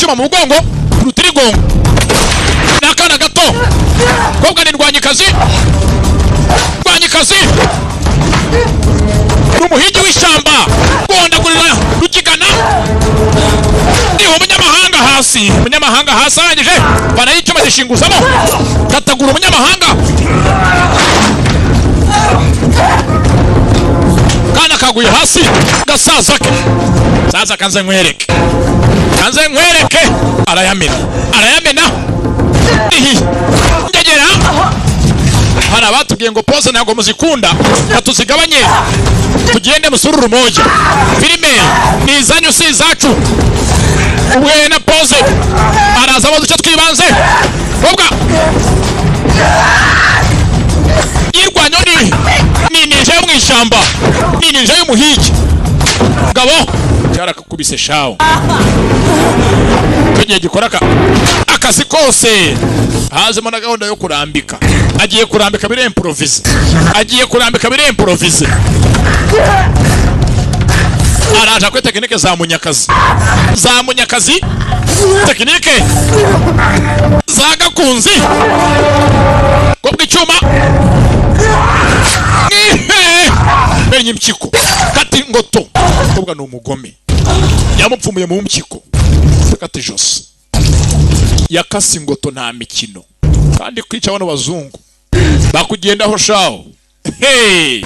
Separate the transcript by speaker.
Speaker 1: Icyuma mu mugongo, urutirigongo ni akana gato. Kobwa ni ndwanyikazi, ndwanyikazi, ni umuhigi w'ishyamba. Gondagurira rugigana, ni umunyamahanga hasi, umunyamahanga hasi. Arangije vanayo icyuma, gishinguzamo, katagura umunyamahanga. Kana kaguye hasi, gasaza ke. Saza, kanze nkwereke, kanze nkwereke. Arayamena, arayamena. Ihi ngegera. Hari abatubwiye ngo pause ntabwo muzikunda, katuzigabanye, tugende musururu moja. Filime ni izanyu, si izacu. Ubwe na pause araza abaza icyo twibanze. Kobwa yirwanyo ni ninja yo mu ishyamba, ni ninja y'umuhigi. Gabo cyarakakubise shawo. Icyo gihe gikora akazi kose, hazemo na gahunda yo kurambika. Agiye kurambika biremporovize, agiye kurambika biremporovize. Araje kuri tekinike za munyakazi, za munyakazi, tekinike za gakunzi. Kobwa icyuma menya impyiko, kata ingoto. Kobwa ni umugome, yamupfumuye mu mpyiko, kata ijosi, yakase ingoto. Nta mikino kandi kwica bano bazungu bakugendaho shawo. Hey!